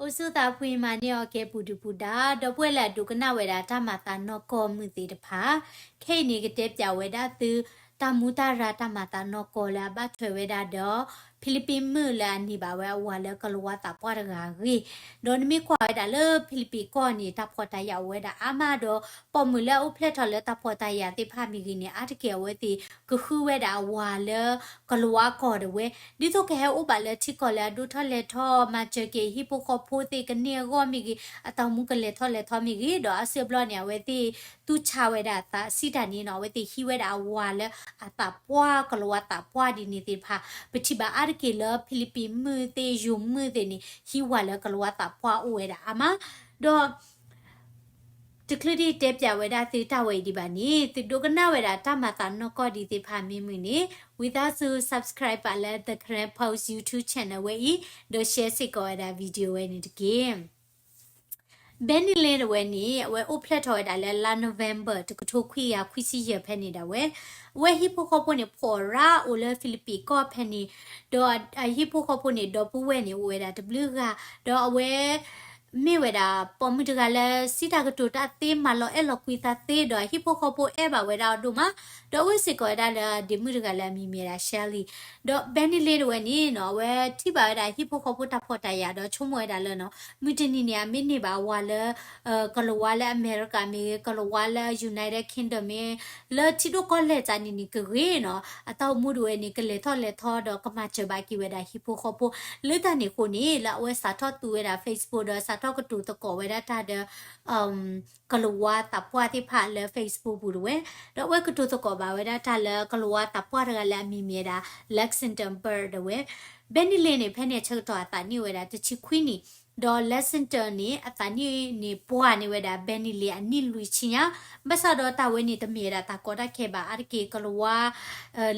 အိၣ်ဆူၣ်သးဖှံမၤန့ၢ်အီၤကဲပူၤဒုၣ်ပူၤဒါ, ဒီပုၢ်ဝဲၢ်လၢအဒိကနၣ်ဝဲဒၣ်တၢ်မၤသးနီၢ်ကီၢ်မုၢ်သ့ၣ်တဖၣ်, ခဲအံၤန့ၣ်ကတဲပၠးဝဲဒၣ်သု တၢ်မူတၢ်ရၤတၢ်မၤသးနီၢ်ကီၢ်လၢအဘၣ်ထွဲဝဲဒၣ်ဒီး ဖံလံးပံးမုၣ်လၢအန့ၢ်ဘၣ်ဝဲအဝၤလၢကလၤဝါသးပှၢ်တဂၤအဂ့ၢ်, ဒီးနမ့ၢ်ကွၢ်ဝဲဒၣ်လၢဖံလံးပံးကီၢ်န့ၣ် တၢ်ဖှီၣ်တၢ်ယာ်အိၣ်ဝဲဒၣ်အါမးဒီး ပိာ်မုၣ်လၢအအိၣ်ဖျဲၣ်ထီၣ်လၢတၢ်ဖှီၣ်တၢ်ယာ်သ့ၣ်တဖၣ်မ့ၢ်ဂ့ၤန့ၣ် အါတက့ၢ်အဝဲသ့ၣ်ကဃုဝဲဒၣ်အဝၤလၢကလၤဝါကီၢ်ဒၣ်ဝဲ, ဒ်သိးကဟဲအိၣ်ဘၣ်လၢထံကီၢ်လၢအဒိၣ်ထီၣ်လဲၤထီၣ် မၤစၢၤက့ၤဟံၣ်ဖိဃီဖိသ့ၣ်ကန့ၢ်အဂီၢ်မ့ၢ်ဂ့ၤ, အတၢ်အိၣ်မူကလဲၤထီၣ်လဲၤထီမ့ၢ်ဂ့ၤ, ဒီးအါစုအါဘျီန့ၣ် အဝဲသ့ၣ်သူၣ်ဆါဝဲဒၣ်အသးစံးတၢ်န့ၣ်နီၤ, အဝဲသ့ၣ်ဟံးဝဲဒၣ်အဝၤလၢအသးပှၢ် ကလၤဝါသးပှၢ်ဒ်န့ၣ်သ့ၣ်တဖၣ်, ပထံၣ်ဘၣ်အါတက့ၢ်လၢဖံလံးပံးမုၣ်သ့ၣ် ယိၤမုၣ်သ့ၣ်န့ၣ် ဟံးဝၤလၢကလၤဝါသးပှၢ်အိၣ်ဝဲဒၣ်အါမး, ဒီး တချုးဒံးတဲပၠးဝဲဒၣ်သုတၢ်ဝဲအံၤဒံးဘၣ်န့ၣ် သုဒိကနၣ်ဝဲဒၣ်တၢ်မၤသးနီၢ်ကီၢ်ဒံးသ့ၣ်တဖၣ်မ့ၢ်မုာ်န့ၣ် ဝံသးစူၤ subscribe ပာ်လၢ The Karen Post YouTube channel ဝဲအံၤ, ဒီး share စ့ၢ်ကီးဝဲဒၣ် video ဝဲန့ၣ်တက့ၢ်. Benny Lin တဝဲန့ၣ် အဝဲအိၣ်ဖျဲၣ်ထီၣ်ဝဲဒၣ်လၢလါ November တကထိခွံကယၤခွံဆံယဲၢ်ဖဲန့ၣ်ဒၣ်ဝဲ, အဝဲဟံၣ်ဖိဃီဖိန့ၣ် ဖှီၣ်ရၣ်အိၣ်လၢဖံလံးပံးကီၢ်ဖဲန့ၣ်, ဒီးအဟံၣ်ဖိဃီဖိန့ၣ် ဒီပုၢ်ဝဲၢ်န့ၣ် အိၣ်ဝဲဒၣ်တဘျုးဂၤ, ဒီးအဝဲ မ့ၢ်ဝဲဒၣ်ပိာ်မုၣ်တဂၤလၢ စံးတၢ်ကတိၤတၢ်သ့ မၤလီၤအဲၣ်လီၤကွံသးသ့ ဒီးဟံၣ်ဖိဃီဖိအဲၣ်ဘၣ်ဝဲဒၣ်အီၤဒိၣ်မး, ဒီးအိၣ်စ့ၢ်ကီးဝဲဒၣ်လၢဒ့မုၣ်တဂၤလၢအမံၤမ့ၢ်ဝဲဒၣ် Shelly, ဒီး Benny Lin တဝဲန့ၣ်နီၤ အဝဲထံၣ်ဘၣ်ဝဲဒၣ်ဟံၣ်ဖိဃီဖိတၢ်ဖှီၣ်တၢ်ယာ်ဒီးဆိကမိၣ်ဝဲဒၣ်လၢနီၤ မုၢ်တနံၤန့ၣ် အမ့ၢ်န့ၢ်ဘၣ်အဝၤလၢ ကလၤဝါလၢအမဲရကၤမ့ၢ်ဂ့ၤ ကလၤဝါလၢ United Kingdom မ့ၢ် လၢထံဒိၣ်ကီၢ်လဲၢ်တၢ်န့ၣ်န့ၣ်ကဂ့ၤနီၤ, အတၢ်အိၣ်မူတဝဲန့ၣ် ကလဲၤထီၣ်လဲၤထီဒီးကမၤစၢၤဘၣ်က့ၤဝဲဒၣ်ဟံၣ်ဖိဃီဖိ, လၢတၢ်န့ၣ်အဃိန့ၣ် လၢအဝဲစးထီၣ်သူဝဲဒၣ် Facebook ဒီးစးထီၣ်ကတိၤသကိးဝဲဒၣ်တၢ်ဒီး ကလၤဝါသးပှၢ်သ့ၣ်တဖၣ်လၢ Facebook ပူၤတဝဲ, ဒီးအဝဲကတိၤသကိးဘၣ်ဝဲဒၣ်တၢ်လၢကလၤဝါသးပှၢ်တဂၤလၢအမံၤမ့ၢ်ဝဲဒၣ် Lexington Bird တဝဲ, Benny Lin န့ၣ် ဖဲန့ၣ်အဆၢကတီၢ်အသးနံၣ်အိၣ်ဝဲဒၣ်တဆံခွံနံၣ်, ဒီး Lexington န့ၣ် အသးနံၣ်န့ၣ်ပှၢ်န့ၢ်ဝဲဒၣ် Benny Lin အနံၣ်လွံၢ်ဆံညါ, ဘၣ်ဆၣ်ဒီးတၢ်ဝဲန့ၣ်တမ့ၢ်ဝဲဒၣ်တၢ်ကီတၢ်ခဲဘၣ်, အါတက့ၢ်ကလၤဝါ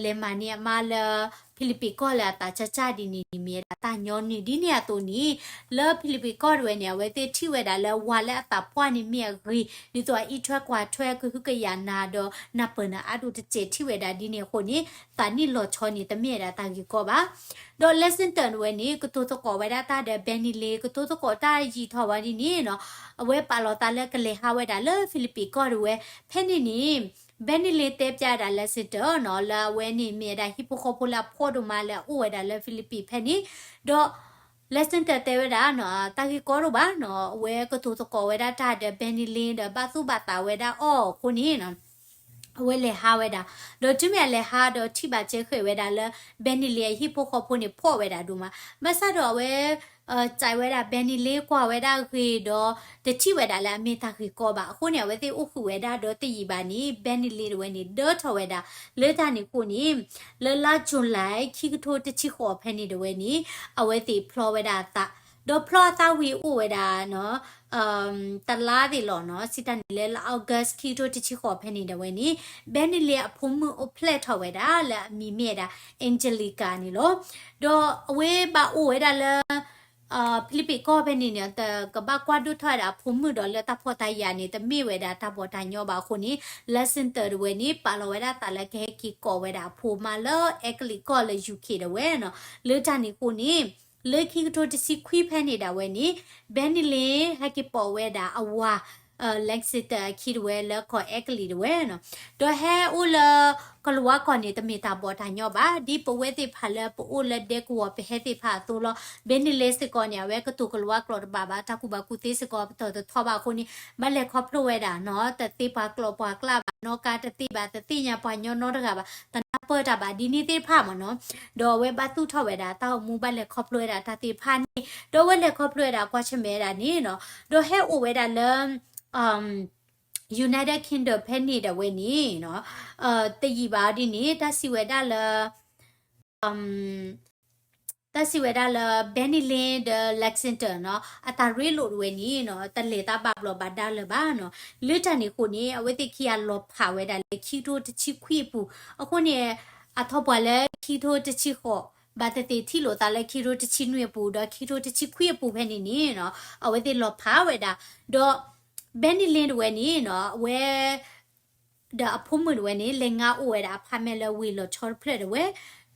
လဲၤမၤန့ၢ်အမါလၢ ဖံလံးပံးကီၢ်လၢအသးကၢ်ကၢ်ဒ်န့ၣ်န့ၣ် မ့ၢ်ဝဲဒၣ်တၢ်ညီနုၢ်, ဒ်န့ၣ်အသိးန့ၣ် လၢဖံလံးပံးကီၢ်တဝဲန့ၣ် အဝဲသ့ၣ်ထံၣ်ဝဲဒၣ်လၢဝၤလၢအသးပှၢ်န့ၣ်မ့ၢ်အဂ့ၤ, ဒ်သိးအအံးထွဲကွၢ်ထွဲကဟုကယာ်နၤဒီးနၢ်ပၢၢ်နၤအါဒိၣ်တစဲးထံၣ်ဝဲဒၣ်ဒ်န့ၣ်အဃိန့ၣ် သးနံၣ်လီၤဆီန့ၣ် တမ့ၢ်ဝဲဒၣ်တၢ်ဂ့ၢ်ကီဘၣ်. ဒီး Lexington တဝဲန့ၣ် ကတိၤသကိးဝဲဒၣ်တၢ်ဒီး Benny Lin, ကတိၤသကိးတၢ်ယံာ်ထီၣ်ဝဲဒ်န့ၣ်နီၤ, အဝဲပာ်လီၤသးလၢကလဲၤဟးဝဲဒၣ်လၢဖံလံးပံးကီၢ်တဝဲ, ဖဲန့ၣ်န့ၣ် Benny Lin တဲပျးဒၣ် Lexington နီၤ လၢအဝဲန့ၣ်မ့ၢ်ဝဲဒၣ်ဟံၣ်ဖိဃီဖိလၢအဖှီၣ်ဒိၣ်မးလၢအအိၣ်ဝဲဒၣ်လၢဖံလံးပံးဖဲန့ၣ်, ဒီး Lexington တဲဝဲဒၣ်နီၤ တၢ်ဂ့ၢ်ကီဒိၣ်ဘၣ်နီၤ, အဝဲကတိၤသကိးဝဲဒၣ်တၢ်ဒီး Benny Lin ဒီးဘၣ်သူၣ်ဘၣ်သးဝဲဒၣ်အီၤအဃိန့ၣ်နီၤ အဝဲလဲၤဟးဝဲဒၣ်, ဒီးတုၤမ့ၢ်အလဲၤဟးဒီးထံၣ်ဘၣ်ကဲဃဲးဝဲဒၣ်လၢ Benny Lin အဟံၣ်ဖိဃီဖိန့ၣ်ဖှီၣ်ဝဲဒၣ်ဒိၣ်မး, ဘၣ်ဆၣ်ဒီးအဝဲ စံးဝဲဒၣ် Benny Lin ကွၢ်ဝဲဒၣ်ဂ့ၤဒီး တထံၣ်ဝဲဒၣ်လၢအမ့ၢ်တၢ်ဂ့ၢ်ကီဘၣ်အဃိန့ၣ် အဝဲသ့ၣ်အိၣ်ဃုာ်ဝဲဒၣ်ဒီးတယံာ်ဘၣ်န့ၣ် Benny Lin တဝဲန့ၣ် ဒၢထီၣ်ဝဲဒၣ်, လၢတၢ်န့ၣ်အဃိန့ၣ် လၢလါ July ခံကထိတဆံဃိးဖဲန့ၣ်တဝဲန့ၣ် အဝဲသ့ၣ်ဖျီဝဲဒၣ်အသး, ဒီးဖျီအသးဝံၤအိၣ်ဝဲဒၣ် တလါသ့ၣ်လီၤနီၤ, စံးတၢ်န့ၣ်လၢလါ August ခံကထိတဆံဃိးဖဲန့ၣ်တဝဲန့ၣ် Benny Lin အဖိမုၣ်အိၣ်ဖျဲၣ်ထီၣ်ဝဲဒၣ်လၢအမံၤမ့ၢ်ဝဲဒၣ် Angelica န့ၣ်လီၤ. ဒီးအဝဲဘၣ်အိၣ်ဝဲဒၣ်လၢ ဖံလံးပံးကီၢ်ဖဲန့ၣ်န့ၣ် တကဘၣ်ကွၢ်ဒိၣ်ထီၣ်ဝဲဒၣ်အဖိမုၣ်ဒီးလၢတၢ်ဖှီၣ်တၢ်ယာ်န့ၣ် တမ့ၢ်ဝဲဒၣ်တၢ်ဘီၣ်တၢ်ညီဘၣ်အဃိန့ၣ် Lexington တဝဲန့ၣ် ပာ်လီၤဝဲဒၣ်သးလၢကဟဲက့ၤကိးဝဲဒၣ်အဖိမါလၢအဲကလံးကီၢ်လၢ UK တဝဲနီၤ. လၢတၢ်န့ၣ်အဃိန့ၣ် လၢခံကထိတဆံခွံဖဲန့ၣ်ဒၣ်ဝဲန့ၣ် Benny Lin ဟဲက့ၤပိာ်ဝဲဒၣ်အဝၤ Lexington အခံတဝဲလၢကီၢ်အဲကလံးတဝဲနီၤ. ဒီးဟဲအိၣ်လၢကလၤဝါကီၢ်န့ၣ် တမ့ၢ်တၢ်ဘီၣ်တၢ်ညီဘၣ်, ဒ်ပဝဲသ့ၣ်တဖၣ်လၢပအိၣ်လၢဒဲကဝီၤပဟဲသ့ၣ်တဖၣ်အသိးလီၤ. Benny Lin စ့ၢ်ကီးန့ၣ် အဝဲကတိၤကလၤဝါကျိာ်တဘၣ်ဘၣ်, တၢ်ကူၣ်ဘၣ်ကူၣ်သ့စ့ၢ်ကီးပတီၢ်တထီဘၣ်အဃိန့ၣ် ဘၣ်လဲၤခီဖျိဝဲဒၣ်နီၤ, တသ့ပှၤကျိာ်ပှၤကျးဘၣ်, နီၣ်ကါတသ့ဘၣ်, တသ့ၣ်ညါပှၤညီနီတဂၤဘၣ်, တနၢ်ပၢၢ်တၢ်ဘၣ်ဒ်န့ၣ်သ့ၣ်တဖၣ်မ့ၢ်နီၤ. ဒီးအဝဲဘၣ်သူၣ်ထီၣ်ဝဲဒၣ်တၢ်အိၣ်မူ ဘၣ်လဲၤခီဖျိဝဲဒၣ်တၢ်သ့ၣ်တဖၣ်န့ၣ်, ဒီးအဝဲလဲၤခီဖျိဝဲဒၣ်ကွၢ်ဆၢၣ်မဲာ်ဝဲဒၣ်န့ၣ်နီၤ, ဒီးဟဲအိၣ်ဝဲဒၣ်လၢ United Kingdom ဖဲန့ၣ်ဒၣ်ဝဲန့ၣ်နီၤ, တယံာ်ဘၣ်ဒ်န့ၣ် တၢ်စံးဝဲဒၣ်လၢ တၢ်စံးဝဲဒၣ်လၢ Benny Lin ဒီး Lexington နီၤ, အတၢ်ရ့လိာ်တဝဲန့ၣ်နီၤ တလဲၤတၢ်ဘၣ်ဘျီးဘၣ်ဒါလၢၤဘၣ်နီၤ. လၢတၢ်န့ၣ်အဃိန့ၣ် အဝဲသ့ၣ်ခံဂၤလီၤဖးဝဲဒၣ်လၢခံကထိတဆံခွံအပူၤ, အဃိန့ၣ် အထီၣ်ပှၤလၢခံကထိတဆံဃိး ဘၣ်သ့ၣ်သ့ၣ်ထံၣ်လိာ်သးလၢခံကထိတဆံနွံအပူၤ ဒီးခံကထိတဆံခွံအပူၤဖဲန့ၣ်န့ၣ်နီၤ အဝဲသ့ၣ်လီၤဖးဝဲဒၣ်, ဒီး Benny Lin တဝဲန့ၣ်နီၤ အဝဲ ဒီးအဖိမုၣ်တဝဲန့ၣ် လဲၤငါအိၣ်ဝဲဒၣ် apartment လၢဝ့ၢ်လီၤဆီတဖျၢၣ်တဝဲ,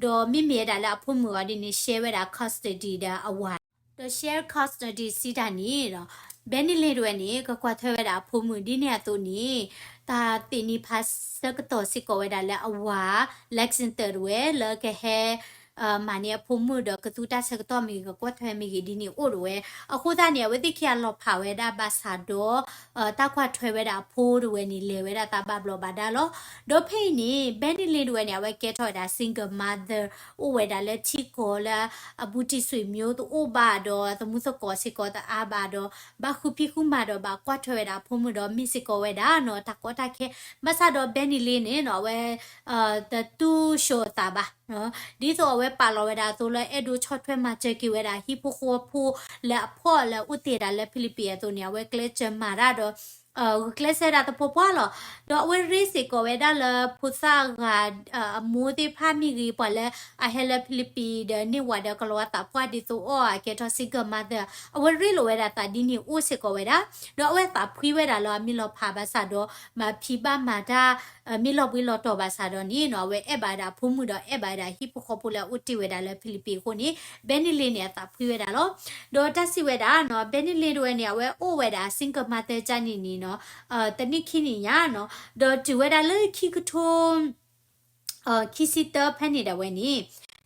ဒီးမ့မ့ၢ်ဝဲဒၣ်လၢအဖိမုၣ်အီၤဒ်န့ၣ် share ဝဲဒၣ် custody ဒီးအဝၤ ဒီး Sherrie Cosnady စံးတၢ်န့ၣ်ဒီး Benny Lin တဝဲန့ၣ် ကကွၢ်ထွဲဝဲဒၣ်အဖိမုၣ်ဒ်န့ၣ်အသိးန့ၣ် တၢ်သ့ၣ်နံၤဖးဆၢကတီၢ်စ့ၢ်ကီးဝဲဒၣ်လၢအဝၤ Lexington တဝဲ လၢကဟဲ မၤန့ၢ်အဖိမုၣ်ဒီးကသူတၢ်ဆၢကတီၢ်မ့ၢ်ဂ့ၤ ကကွၢ်ထွဲမ့ၢ်ဂ့ၤဒ်န့ၣ်အိၣ်တဝဲ. အဃိသတးန့ၣ် အဝဲသ့ၣ်ခံဂၤလီၤဖးဝဲဒၣ်ဘၣ်ဆၣ်ဒီး တၢ်ကွၢ်ထွဲဝဲဒၣ်အဖိတဝဲန့ၣ် လဲၤဝဲဒၣ်သးဘၣ်ဘျီးဘၣ်ဒါလီၤ. ဒီးဖဲအံၤန့ၣ် Benny Lin တဝဲန့ၣ် အဝဲကဲထီၣ်ဝဲဒၣ် single mother အိၣ်ဝဲဒၣ်လၢထံကီၢ်လၢ အဘူးတံၢ် ဆွေမျိုး တအိၣ်ဘၣ်ဒီး သမူသကိးစ့ၢ်ကီးတအါဘၣ်ဒီး ဘၣ်ဃုဖံးဃုမၤဒီးဘၣ်ကွၢ်ထွဲဝဲဒၣ်အဖိမုၣ်ဒီးမ့ၢ်စ့ၢ်ကီးဝဲဒၣ်နီၤ တၢ်ကီတၢ်ခဲ ဘၣ်ဆၣ်ဒီး Benny Lin န့ၣ်နီၤ အဝဲ တတူၢ်ဆှီၤအသးဘၣ် ဒ်သိးအဝဲပာ်လီၤဝဲဒၣ်အသိးလၢအဲၣ်ဒိးဆီၣ်ထွဲမၤစၢၤက့ၤဝဲဒၣ်ဟံၣ်ဖိဃီဖိလၢအဖှီၣ်လၢအအိၣ်တ့ၢ်ဒၣ်လၢ Philippines အသိးန့ၣ် အဝဲကျဲးစၢးမၤတၢ်ဒီး ဂုာ်ကျဲးစၢးဒၣ်သပှၢ်ပှၢ်လီၤ. ဒီးအဝဲရ့စ့ၢ်ကီးဝဲဒၣ်လၢဖိသၣ်ဂၤ အမိၢ်သ့ၣ်တဖၣ်မ့ၢ်ဂ့ၤ ပှၤလၢအဟဲလၢ Philippines ဒီးန့ၢ်ဝၤဒီးကလၤဝါသးပှၢ်ဒ်သိးအီၤ အကဲထီၣ် single mother အဝဲရ့လိာ်ဝဲဒၣ်သးဒ်န့ၣ်အိၣ်စ့ၢ်ကီးဝဲဒၣ် ဒီးအဝဲသးဖှံဝဲဒၣ်လၢအမ့ၢ်လီၤဖးဘၣ်ဆၣ်ဒီး မၤဖံးဘၣ်မၤတၢ် မ့ၢ်လီၤဘှံးလီၤတီၤဘၣ်ဆၣ်ဒီးန့ၣ်နီၤ အဝဲအဲၣ်ဘၣ်ဝဲဒၣ်အဖိမုၣ်ဒီးအဲၣ်ဘၣ်ဝဲဒၣ်ဟံၣ်ဖိဃီဖိလၢအအိၣ်တ့ၢ်ဝဲဒၣ်လၢ Philippines အဃိန့ၣ် Benny Lin န့ၣ် အသးဖှံဝဲဒၣ်လီၤ. ဒီးတၢ်စံးဝဲဒၣ်နီၤ Benny Lin တဝဲန့ၣ် အဝဲအိၣ်ဝဲဒၣ် single mother ကၢ်န့ၣ်န့ၣ်နီၤ တနံၣ်ခံနံၣ်ညါနီၤ ဒီးတုၤဝဲဒၣ်လၢခံကထိ ခံဆံတၢဖဲန့ၣ်ဒၣ်ဝဲန့ၣ်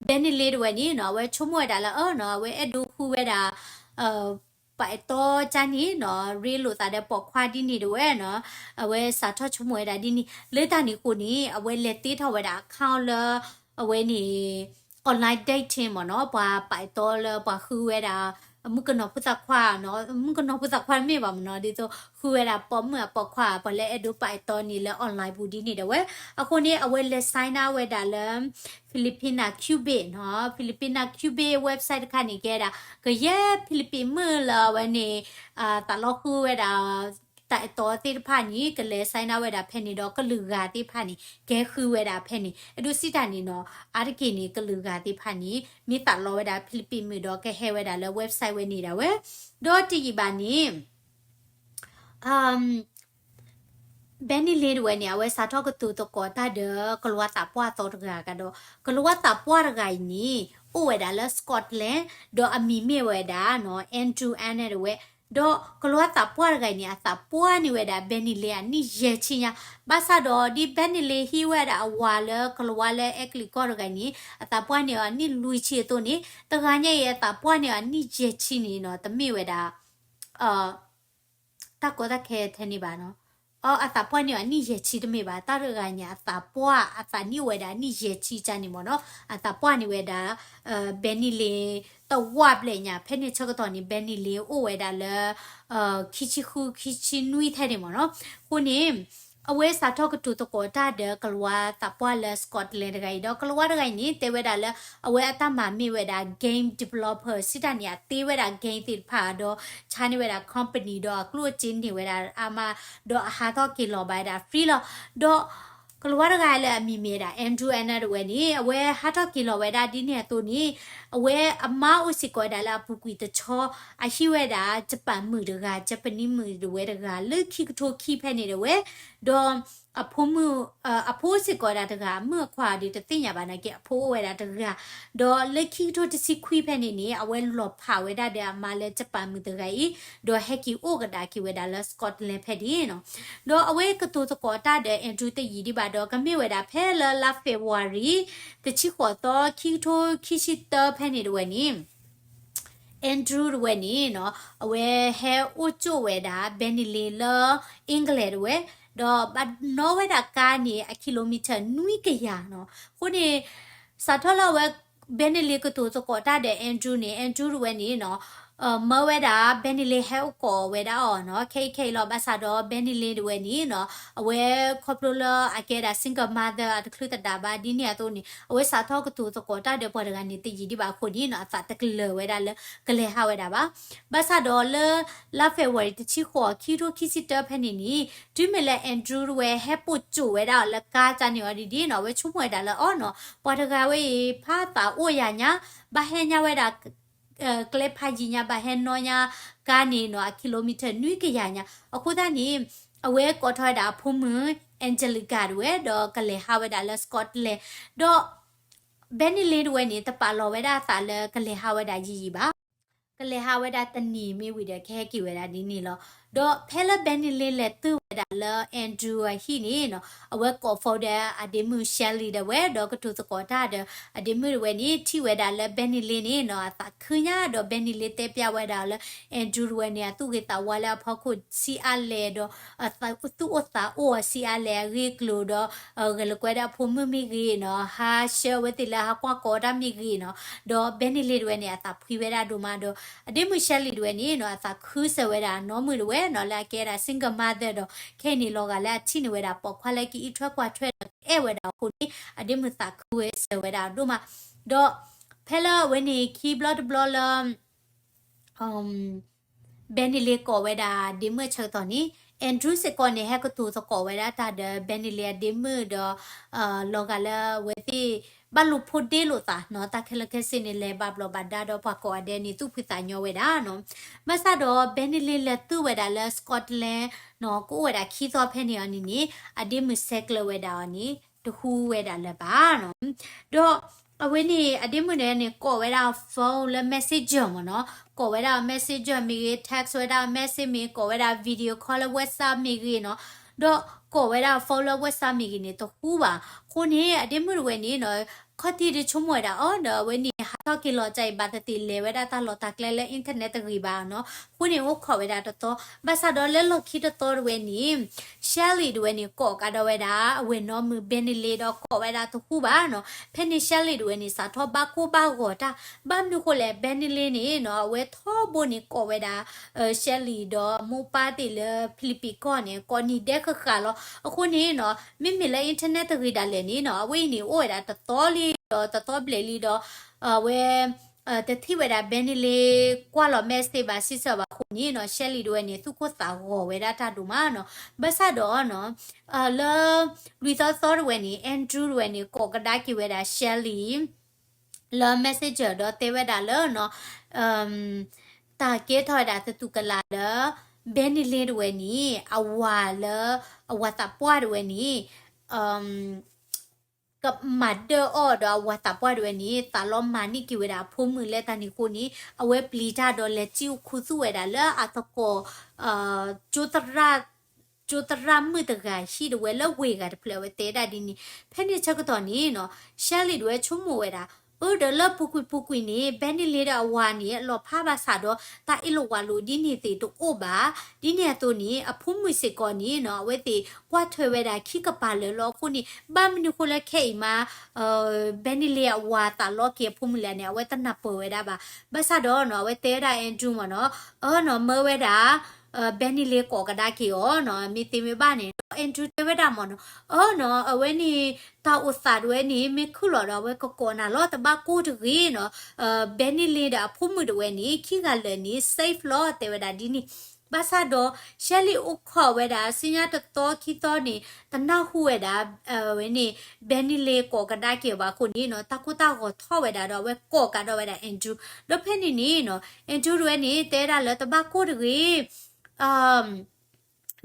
Benny Lin တဝဲန့ၣ်နီၤ အဝဲဆိကမိၣ်ဝဲဒၣ်လၢအၢနီၤ အဝဲအဲၣ်ဒိးဃုဝဲဒၣ် ပှၤအဲၣ်တီကၢ်န့ၣ်နီၤ ရ့လိာ်သးဒီးပိာ်ခွါဒ်န့ၣ်တဝဲနီၤ အဝဲစးထီၣ်ဆိကမိၣ်ဝဲဒၣ်ဒ်န့ၣ် လၢတၢ်န့ၣ်အဃိန့ၣ် အဝဲလဲၤတ့ထီၣ်ဝဲဒၣ် account လၢ အဝဲန့ၣ် online dating မ့ၢ်နီၤ ပှၤပာ်အဲၣ်တီလၢပှၤဃုဝဲဒၣ် မုၣ်ကနီၤဖိသၣ်ခွါနီၤ မုၣ်ကနီၤဖိသၣ်ခွါတမ့ၢ်ဘၣ်မ့ၢ်နီၤ ဒ်သိးဃုဝဲဒၣ်ပိာ်မုၣ်အပိာ်ခွါ ပှၤလၢအဲၣ်ဒိးပာ်အဲၣ်တီန့ၣ်လၢ online ပူၤဒ်န့ၣ်တဝဲ အဃိန့ၣ် အဝဲလဲၤ sign up ဝဲဒၣ်လၢ Filipina Cupid နီၤ Filipina Cupid website တခါန့ၣ် ကဲဒၣ် ကယဲၢ် Philippine မုၣ်လၢအဝဲန့ၣ် သးလီဃုဝဲဒၣ် တၢ်အဲၣ်တီသ့ၣ်တဖၣ်န့ၣ် ကလဲၤ sign up ဝဲဒၣ်ဖဲန့ၣ်ဒီး ကလုာ်ဂၤသ့ၣ်တဖၣ်န့ၣ် ကဟဲဃုဝဲဒၣ်ဖဲန့ၣ် အဒိးစံးတၢ်န့ၣ်နီၤ အါတက့ၢ်န့ၣ် ကလုာ်ဂၤသ့ၣ်တဖၣ်န့ၣ် မ့ၢ်သးလီဝဲဒၣ် Philippine မုၣ်ဒီးကဟဲဝဲဒၣ်လၢ website ဝဲန့ၣ်ဒၣ်ဝဲ ဒီးတယံာ်ဘၣ်န့ၣ် Benny Lin တဝဲန့ၣ် အဝဲစးထီၣ်ကတိၤသကိးတၢ်ဒီး ကလၤဝါသးပှၢ်အသီတဂၤကဒီး ကလၤဝါသးပှၢ်တဂၤအံၤန့ၣ် အိၣ်ဝဲဒၣ်လၢ Scotland ဒီးအမံၤမ့ၢ်ဝဲဒၣ်နီၤ Andrew Annan တဝဲ ဒီးကလၤဝါသးပှၢ်တဂၤအံၤန့ၣ် အသးပှၢ်န့ၢ်ဝဲဒၣ် Benny Lin အနံၣ်ယဲၢ်ဆံညါ ဘၣ်ဆၣ်ဒီးဒ် Benny Lin ဟံးဝဲဒၣ်အဝၤလၢကလၤဝါလၢအဲကလံးကီၢ်တဂၤအံၤန့ၣ် အသးပှၢ်န့ၢ်အီၤအနံၣ်လွံၢ်ဆံအသိးန့ၣ် တဂၤညါအံၤအသးပှၢ်န့ၢ်အီၤအနံၣ်ယဲၢ်ဆံန့ၣ်နီၤ တမ့ၢ်ဝဲဒၣ် တၢ်ကီတၢ်ခဲထဲန့ၣ်ဘၣ်နီၤ အသးပှၢ်န့ၢ်အီၤအနံၣ်ယဲၢ်ဆံတမ့ၢ်ဘၣ် တၢ်တဂၤညါအသးပှၢ် အသးနံၣ်အိၣ်ဝဲဒၣ်အနံၣ်ယဲၢ်ဆံကၢ်န့ၣ်မ့ၢ်နီၤ အသးပှၢ်န့ၢ်ဝဲဒၣ် Benny Lin တဝၢ်ဘျဲၣ်ညါ ဖဲန့ၣ်ဆၢကတီၢ်န့ၣ် Benny Lin အိၣ်ဝဲဒၣ်လၢ ခံဆံဃု ခံဆံနွံထဲန့ၣ်မ့ၢ်နီၤ အဃိန့ၣ် အဝဲစးထီၣ်ကတိၤသကိးတၢ်ဒီးကလၤဝါသးပှၢ်လၢ Scotland တဂၤအံၤ ဒီးကလၤဝါတဂၤအံၤန့ၣ် တဲဝဲဒၣ်လၢ အဝဲအတၢ်မၤမ့ၢ်ဝဲဒၣ် game developer စံးတၢ်န့ၣ် အတ့ဝဲဒၣ် game သ့ၣ်တဖၣ်ဒီး ဆါန့ၢ်ဝဲဒၣ် company ဒီးအကျိၣ်အစ့န့ၢ်ဝဲဒၣ်အါမး ဒီးအဟးထီၣ်က့ၤလီၤဘၣ်ဝဲဒၣ် free လီၤ. ဒီးကလၤဝါတဂၤလၢအမံၤမ့ၢ်ဝဲဒၣ် Andrew Annan တဝဲန့ၣ် အဝဲဟးထီၣ်က့ၤလီၤဝဲဒၣ်ဒ်န့ၣ်အသိးန့ၣ် အဝဲအမါအိၣ်စ့ၢ်ကီးဝဲဒၣ်လၢအပူၤကွံာ်တဆီ အဟံးဝဲဒၣ် Japan မုၣ်တဂၤ Japanese မုၣ်တဝဲတဂၤ လၢခံကထိခံဖဲန့ၣ်တဝဲ ဒီး အဖိမုၣ် အဖိစ့ၢ်ကီးဒၣ်တဂၤ အမုၣ်အခွါဒီးတသ့ၣ်ညါဘၣ်နာ်က့ အဖိအိၣ်ဝဲဒၣ်တဂၤ ဒီးလၢခံကထိတဆံခွံဖဲန့ၣ်န့ၣ် အဝဲလီၤဖးဝဲဒၣ်ဒီးအမါလၢ Japan မုၣ်တဂၤအံၤ ဒီးဟဲက့ၤအိၣ်ကဒါက့ၤဝဲဒၣ်လၢ Scotland ဖဲန့ၣ်နီၤ. ဒီးအဝဲကတိၤသကိးတၢ်ဒီး Andrew တယံာ်ဒံးဘၣ်ဒီး ကမ့ၢ်ဝဲဒၣ်ဖဲလၢလါ February တဆံဃိးသီ ခံကထိခံဆံတၢဖဲန့ၣ်တဝဲန့ၣ် Andrew တဝဲန့ၣ်နီၤ အဝဲဟဲအိၣ်ကၠိၣ်ဝဲဒၣ် Benny Lin လၢ England တဝဲ ဒီးဘၣ်နီၣ်ဝဲဒၣ်ကါန့ၣ် အ kilometer နွံကယၤနီၤ. အဃိန့ၣ် စးထီၣ်လၢအဝဲ Benny Lin ကတိၤသကိးတၢ်ဒီး Andrew န့ၣ် Andrew တဝဲန့ၣ်နီၤ မၢဝဲဒၣ် Benny Lin ဟဲအိၣ်ကိးဝဲဒၣ်အီၤနီၤ ခဲအံၤခဲအံၤလီၤ. ဘၣ်ဆၣ်ဒီး Benny Lin တဝဲန့ၣ်နီၤ အဝဲခီဖျိလၢအကဲဒၣ် single mother အတချုးသဒါဘၣ်ဒ်န့ၣ်အသိးန့ၣ် အဝဲစးထီၣ်ကတိၤသကိးတၢ်ဒီးပှၤတဂၤန့ၣ် တယံာ်ဒံးဘၣ်အဃိန့ၣ်နီၤ အသးတကလၢၤဝဲဒၣ်လၢကလဲၤဟးဝဲဒၣ်ဘၣ်. ဘၣ်ဆၣ်ဒီးလၢ လါ February တဆံဃိး ခံကထိခံဆံတၢဖဲန့ၣ်န့ၣ် တုၤမ့ၢ်လၢ Andrew တဝဲဟဲပိာ်ကၠိၣ်ဝဲဒၣ်အီၤလၢကါကၢ်န့ၣ်အီၤဒ်န့ၣ်နီၤ အဝဲဆိကမိၣ်ဝဲဒၣ်လၢအီၤနီၤ ပှၤတဂၤဝဲအံၤ ဖးသးအိၣ်ယၤညါ ဘၣ်ဟဲညါဝဲဒၣ် ကျဲဖးယံၤညါ ဘၣ်ဟဲနီၣ်ညါ ကါန့ၣ်နီၤ အ kilometer နွံကယၤညါ အဃိသတးန့ၣ် အဝဲကိးထီၣ်ဝဲဒၣ်အဖိမုၣ် Angelica တဝဲ ဒီးကလဲၤဟးဝဲဒၣ်လၢ Scotland ဒီး Benny Lin တဝဲန့ၣ် တပာ်လီၤဝဲဒၣ်အသးလၢကလဲၤဟးဝဲဒၣ်ယံာ်ယံာ်ဘၣ်. ကလဲၤဟးဝဲဒၣ်တနံၤမ့ၢ်ဝံၤဒီး ကဟဲက့ၤဝဲဒၣ်ဒ်န့ၣ်လီၤ. ဒီးဖဲလၢ Benny Lin လဲၤတုၤဝဲဒၣ်လၢ Andrew အဟံၣ်န့ၣ်နီၤ, အဝဲကိး phone ဒီးအဒ့မုၣ် Shelly ဒၣ်ဝဲ ဒီးကတိၤသကိးတၢ်ဒီး အဒ့မုၣ်တဝဲန့ၣ် ထံၣ်ဝဲဒၣ်လၢ Benny Lin န့ၣ်နီၤ အသးခုညါဒီး Benny Lin တဲပျၢ်ဝဲဒၣ်လၢ Andrew တဝဲန့ၣ် အသူၣ်ဂ့ၤသးဝါလၢအဖီခိၣ်ဆံးအါလဲၣ်ဒီး သူၣ်အိၣ်သးအိၣ်အဆံးအါလဲၣ် အဂ့ၢ်အကျိၤဒီး ဂဲၤလိာ်ကွဲဒီးအဖိမုၣ်မ့ၢ်ဂ့ၤနီၤ, ဟးဆှၢအဝဲသ့ၣ်လၢဟးကွၢ်ကိးတၢ်မ့ၢ်ဂ့ၤနီၤ, ဒီး Benny Lin တဝဲန့ၣ် အသးဖှံဝဲဒၣ်ဒိၣ်မးဒီး အဒ့မုၣ် Shelly တဝဲန့ၣ်နီၤ အသးခုစၢၤဝဲဒၣ်အနီၢ်မုၣ်တဝဲနီၤ လၢအကဲဒၣ် single mother ဒီး ခဲအံၤန့ၣ် လီၤဂာ်လၢအထံၣ်န့ၢ်ဝဲဒၣ်ပိာ်ခွါလၢကအဲၣ်ထွဲကွၢ်ထွဲဒီးကအဲၣ်ဝဲဒၣ်အဃိန့ၣ် အဒ့မုၣ်သးခုဝဲစၢၤဝဲဒၣ်ဒိၣ်မး, ဒီးဖဲလၢအဝဲန့ၣ်ခံဘျီတဘျီလၢ Benny Lin ကိးဝဲဒၣ်ဒ့မုၣ်အဆၢကတီၢ်န့ၣ် Andrew စ့ၢ်ကီးန့ၣ် ဟဲကတိၤသကိးဝဲဒၣ်တၢ်ဒီး Benny Lin အဒ့မုၣ်ဒီး လီၤဂာ်လၢအဝဲသ့ၣ် ဘၣ်လိာ်ဖိးဒ့လိာ်သးနီၤ, တၢ်ခဲလၢာ်ခဲဆ့န့ၣ် လဲၤဘၣ်ဘျီးဘၣ်ဒါဒီးပှၤကိးဂၤဒဲးန့ၣ် သူၣ်ဖှံသးညီဝဲဒၣ်နီၤ. ဘၣ်ဆၣ်ဒီး Benny Lin လဲၤတုၤဝဲဒၣ်လၢ Scotland နီၤ, ကအိၣ်ဝဲဒၣ်ခံသီဖဲန့ၣ်အီၤန့ၣ်န့ၣ် အဒ့မုၣ်ဆဲးကျၢဝဲဒၣ်အီၤန့ၣ် တဟူဝဲဒၣ်လၢၤဘၣ်နီၤ. ဒီးအဝဲန့ၣ် အဒ့မုၣ်န့ၣ်န့ၣ် ကိးဝဲဒၣ် phone လၢ messenger မ့ၢ်နီၤ, ကိးဝဲဒၣ် messenger မ့ၢ်ဂ့ၤ, text ဝဲဒၣ် message မ့ၢ်ဂ့ၤ, ကိးဝဲဒၣ် video call လၢ WhatsApp မ့ၢ်ဂ့ၤနီၤ, ဒီးကိးဝဲဒၣ် phone လၢ WhatsApp မ့ၢ်ဂ့ၤန့ၣ် တဟူဘၣ်. အဃိန့ၣ် အဒ့မုၣ်တဝဲန့ၣ်နီၤ ခီၣ်ထံးဒုးဆိကမိၣ်ဝဲဒၣ်အီၤဒီး အဝဲန့ၣ်ဟးထီၣ်က့ၤလီၤကၢအံၤ ဘၣ်သ့ၣ်သ့ၣ်လဲၤဝဲဒၣ်တၢ်လီၢ်တၢ်ကျဲလၢ internet တဂ့ၤဘၣ်နီၤ. အဃိန့ၣ် အိၣ်ခိးဝဲဒၣ်တသီ, ဘၣ်ဆၣ်ဒီးလၢလီၢ်ခံတသီတဝဲန့ၣ် Shelly တဝဲန့ၣ် ကိးကဒီးဝဲဒၣ် အဝဲၢ်နီၢ်မုၣ် Benny Lin ဒီးကိးဝဲဒၣ်တဟူဘၣ်နီၤ. ဖဲန့ၣ် Shelly တဝဲန့ၣ် စးထီၣ်ဘၣ်ကိၢ်ဘၣ်ဂီၤတၢ်, ဘၣ်မနုၤဃိလဲၣ် Benny Lin န့ၣ်နီၤ အဝဲထီဘိန့ၣ်ကိးဝဲဒၣ် Shelly ဒီးမိၢ်ပၢ်သ့ၣ်လၢ Philippines ကီၢ်န့ၣ် ကိးနံၤဒဲးဃၣ်ဃၣ်လီၤ. အဃိန့ၣ်နီၤ မ့မ့ၢ်လၢ internet တဂ့ၤဒၣ်လဲာ်န့ၣ်နီၤ အဝဲအံၤန့ၣ် အိၣ်ဝဲဒၣ်တသီလံဒီးတသီဘျဲၣ်လံဒီး အဝဲ တထံၣ်ဝဲဒၣ် Benny Lin ကွၢ်လီၤ message ဘၣ် စံးဆၢဘၣ်အဃိန့ၣ်နီၤ Shelly တဝဲန့ၣ် သူၣ်ကိၢ်သးဂီၤဝဲဒၣ်တၢ်ဒိၣ်မးနီၤ. ဘၣ်ဆၣ်ဒီးနီၤ လၢ လွံၢ်သီသီတဝဲန့ၣ် Andrew တဝဲန့ၣ် ကိးကဒါက့ၤဝဲဒၣ် Shelly လၢ messenger ဒီးတဲဝဲဒၣ်လၢနီၤ တၢ်ကဲထီၣ်ဝဲဒၣ်သတူၢ်ကလာ်လၢ Benny Lin တဝဲန့ၣ် အဝၤလၢ အဝၤသးပှၢ်တဝဲန့ၣ် ကမၤဒၢအီၤဒီးအဝၤသးပှၢ်တဝဲန့ၣ် သးလီမၤန့ၢ်က့ၤဝဲဒၣ်အဖိမုၣ်လၢတၢ်န့ၣ်အဃိန့ၣ် အဝဲပျံၤတၢ်ဒီးလဲၤစံၣ်အိၣ်ခူသူၣ်ဝဲဒၣ်လၢအသကိး ကၠိသရၣ် ကၠိသရၣ်မုၣ်တဂၤဟံၣ်တဝဲလၢဝ့ၢ်ဂၤတဖျၢၣ် အဝဲတဲဒၣ်ဒ်န့ၣ်. ဖဲန့ၣ်ဆၢကတီၢ်န့ၣ်နီၤ Shelly တဝဲဆိကမိၣ်ဝဲဒၣ် အၢ ဒီးလၢပူၤကွံာ်ပူၤကွံာ်န့ၣ် Benny Lin ဒီးအဝၤန့ၣ် အလီၤဖးဘၣ်ဆၣ်ဒီး တၢ်အ့ၣ်လိာ်ဝးလိာ်ဒ်န့ၣ်သ့ၣ်တအိၣ်ဘၣ်. ဒ်န့ၣ်အသိးန့ၣ် အဖိမုၣ်စ့ၢ်ကီးန့ၣ်နီၤ အဝဲသ့ၣ်ကွၢ်ထွဲဝဲဒၣ်ခံကပၤလၢာ်လီၤ. အဃိန့ၣ် ဘၣ်မနုၤဃိလၢခဲအံၤမး Benny Lin အဝၤသးလီက့ၤအဖိမုၣ်လဲၣ်န့ၣ် အဝဲတနၢ်ပၢၢ်ဝဲဒၣ်ဘၣ်. ဘၣ်ဆၣ်ဒီးနီၤ အဝဲတဲဝဲဒၣ် Andrew မ့ၢ်နီၤ အၢနီၤ မၢဝဲဒၣ် Benny Lin ကိးကဒါက့ၤအီၤနီၤ မ့ၢ်သ့မ့ၢ်ဘၣ်န့ၣ် Andrew တဲဝဲဒၣ်မ့ၢ်နီၤ အၢနီၤ အဝဲန့ၣ် တၢ်အိၣ်သးတဝဲန့ၣ် မ့ၢ်ခုၣ်လီၤဒီး အဝဲကကိးနၤလီၤ တဘၣ်ကိၢ်တဂ့ၤနီၤ Benny Lin ဒီးအဖိမုၣ်တဝဲန့ၣ် ခံဂၤလၢာ်န့ၣ် safe လီၤ တဲဝဲဒၣ်ဒ်န့ၣ်. ဘၣ်ဆၣ်ဒီး Shelly အိၣ်ခိးဝဲဒၣ် ဆူညါတသီခံသီန့ၣ် တနၢ်ဟူဝဲဒၣ် ဝဲန့ၣ် Benny Lin ကိးကဒါက့ၤအီၤဘၣ်အဃိန့ၣ်နီၤ တၢ်ကိၢ်တၢ်ဂီၤထီၣ်ဝဲဒၣ်ဒီး အဝဲကိးကးဒီးဝဲဒၣ် Andrew ဒီးဖဲန့ၣ်န့ၣ်နီၤ Andrew တဝဲန့ၣ် တဲဒၣ်လၢတဘၣ်ကိၢ်တဂ့ၤ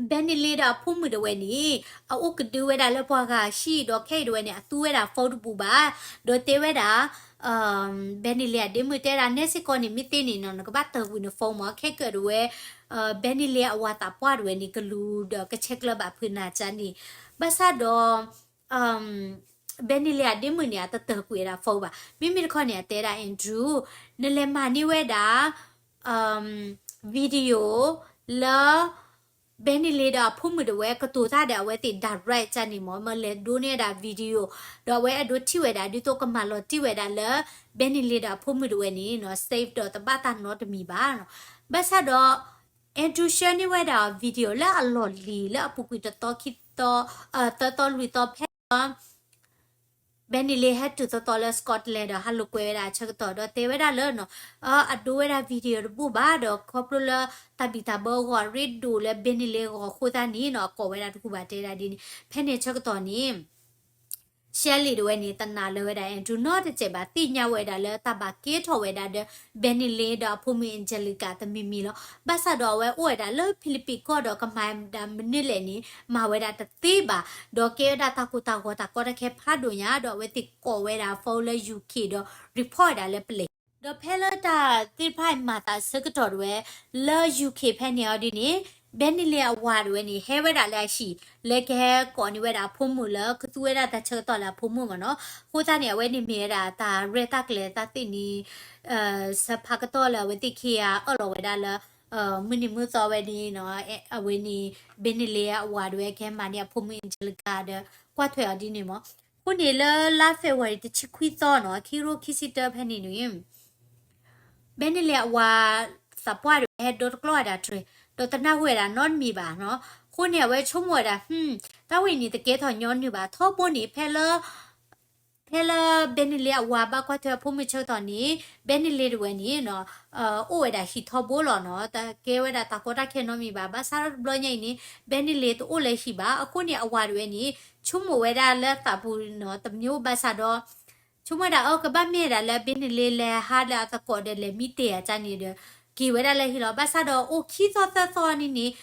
Benny Lin ဒီးအဖိမုၣ်တဝဲန့ၣ် အအိၣ်ကဒုဝဲဒၣ်လၢပှၤဂၤဟံၣ်ဒီးခဲအံၤတဝဲန့ၣ် အသူဝဲဒၣ် phone တပူၤဘၣ် ဒီးတဲဝဲဒၣ် Benny Lin အဒ့မုၣ်တဲဒၣ် နဲစ့ၢ်ကီးန့ၣ် မ့ၢ်သ့န့ၣ်နီၤ နကဘၣ်တၢၢ်ကွံာ်န phone မ့ၢ် ခဲကၢၣ်တဝဲ Benny Lin အဝၤသးပှၢ်တဝဲန့ၣ် ကလူၤဒီးကဆဲးကျၢဘၣ်ဖုးနၤကန့ၣ် ဘၣ်ဆၣ်ဒီး Benny Lin အဒ့မုၣ်န့ၣ် အတတၢၢ်ကွံာ်ဝဲဒၣ် phone ဘၣ်. မ့မ့ၢ်တခီန့ၣ် အတဲဒၣ် Andrew နလဲၤမၤန့ၢ်ဝဲဒၣ် video လၢ Benny Lin ဒီးအဖိမုၣ်တဝဲ ကတိၤတၢ်ဒီးအဝဲသ့ၣ် direct ကန့ၣ်မ့ၢ် မ့ၢ်လဲၤဒိးန့ၢ်ဝဲဒၣ် video ဒီးအဝဲအဲၣ်ဒိးထံၣ်ဝဲဒၣ် ဒ်သိးကမၤလီၤတံၢ်ဝဲဒၣ်လၢ Benny Lin ဒီးအဖိမုၣ်တဝဲန့ၣ်နီၤ safe ဒီးတဘၣ်တၢ်နီတမံၤဘၣ်နီၤ. ဘၣ်ဆၣ်ဒီး Andrew share န့ၢ်ဝဲဒၣ် video လၢအလီၢ်လံၤလၢအပူၤကွံာ်တသီခံသီ သၢသီလွံၢ်သီဖဲလၢ Benny Lin ဟဲတုၤသီသီလၢ Scotland ဒီးဟးလိာ်ကွဲဝဲဒၣ်အဆၢကတီၢ်ဒီးတဲဝဲဒၣ်လၢနီၤ အဒိဝဲဒၣ် video တဘိၣ်ဘၣ်ဒီးခီဖျိလၢတၢ်ဘံၣ်တၢ်ဘၢအဂီၢ်အရ့ဒိၣ်လၢ Benny Lin အဂီၢ်အဃိသတးန့ၣ်နီၤ အကိးဝဲဒၣ်တကူၣ်ဘၣ်တဲဒၣ်ဒ်န့ၣ် ဖဲန့ၣ်အဆၢကတီၢ်န့ၣ် Shelly တဝဲန့ၣ် တနာ်လၢၤဝဲဒၣ် Andrew နီတစဲးဘၣ် သ့ၣ်ညါဝဲဒၣ်လၢတၢ်ဘၣ်ကဲထီၣ်ဝဲဒၣ်ဒီး Benny Lin ဒီးအဖိမုၣ် Angelica တမံၤမံၤလီၤ. ဘၣ်ဆၣ်ဒီးအဝဲအိၣ်ဝဲဒၣ်လၢ Philippines ကီၢ်ဒီးကမၤဝဲဒၣ်မနုၤလဲၣ်န့ၣ် မၤဝဲဒၣ်တသ့ဘၣ် ဒီးကဲဝဲဒၣ်တၢ်ကိၢ်တၢ်ဂီၤတၢ်ကီတၢ်ခဲဖးဒိၣ်ညါ ဒီးအဝဲသ့ၣ်ကိးဝဲဒၣ် phone လၢ UK ဒီး report ဝဲဒၣ်လၢ police ဒီး ဒီးဖဲလၢတၢ်သ့ၣ်တဖၣ်မၤသးအဆၢကတီၢ်တဝဲ လၢ ယူၣ်ခ့ၣ် ဖဲန့ၣ်အီၤဒ်န့ၣ် ဘဲနလ့အဝၤတဝဲန့ၣ် ဟဲဝဲဒၣ်လၢအဟံၣ် လၢကဟဲကိးန့ၢ်ဝဲဒၣ်အဖိမုၣ်လၢကသူဝဲဒၣ်တၢ်ဆၢကတီၢ်လၢအဖိမုၣ်မ့ၢ်နီၤ. အဃိသတးန့ၣ် အဝဲန့ၣ်မ့ၢ်ဝဲဒၣ်တၢ်ရဲၣ်တၢ်ကျဲၤတၢ်သ့ၣ်န့ၣ် ဆၢဖးကတီၢ်လၢအဝဲသ့ၣ်ခံဂၤအၢၣ်လီၤဝဲဒၣ်လၢ မုၢ်နံၤမုၢ်သီဝဲဒ်န့ၣ်နီၤ အဝဲန့ၣ် ဘဲနလ့အဝၤတဝဲကဟဲမၤန့ၢ်အဖိမုၣ် Angelica ဒီး ကွၢ်ထွဲအီၤဒ်န့ၣ်မ့ၢ်. အဃိန့ၣ်လၢလါ February တဆံခွံသီနီၤ ခံကထိခံဆံတၢဖဲန့ၣ်န့ၣ် ဘဲနလ့အဝၤသးပှၢ်တဝဲဟဲဒိတကျီၢ်ဝဲဒၣ်တြဲၤ ဒီးတနၢ်ဟူဝဲဒၣ်နီတမံၤဘၣ်နီၤ. အဃိန့ၣ် အဝဲဆိကမိၣ်ဝဲဒၣ် ဟူ တၢ်ဝဲအံၤန့ၣ်တကဲထီၣ်ညီနုၢ်ဘၣ် ထီဘိန့ၣ် ဖဲလၢ ဖဲလၢဘဲနလ့အဝၤဘၣ်ကွၢ်ထွဲအဖိမုၣ်ဆၢကတီၢ်န့ၣ် ဘဲနလ့တဝဲန့ၣ်နီၤ အိၣ်ဝဲဒၣ်ဟံၣ်ထီဘိလီၤနီၤ တကဲဝဲဒၣ်တၢ်ကီတၢ်ခဲနီတမံၤဘၣ်. ဘၣ်ဆၣ်ဒီးတဘျီညါအံၤန့ၣ် ဘဲနလ့တအိၣ်လၢဟံၣ်ဘၣ်. အဃိန့ၣ် အဝၤတဝဲန့ၣ် ဆိကမိၣ်ဝဲဒၣ်လၢသးပူၤနီၤ တမျိုးဘၣ်ဆၣ်ဒီး ဆိကမိၣ်ဝဲဒၣ် အၢ ကဘၣ်မ့ၢ်ဝဲဒၣ်လၢဘဲနလ့လဲၤဟးလၢအသကိးဒီးလဲၤမံတ့ၢ်အကါန့ၣ်ဒီး က့ၤဝဲဒၣ်လၢဟံၣ်လီၤ. ဘၣ်ဆၣ်ဒီးအိၣ်ခံသီသၢသီန့ၣ်န့ၣ်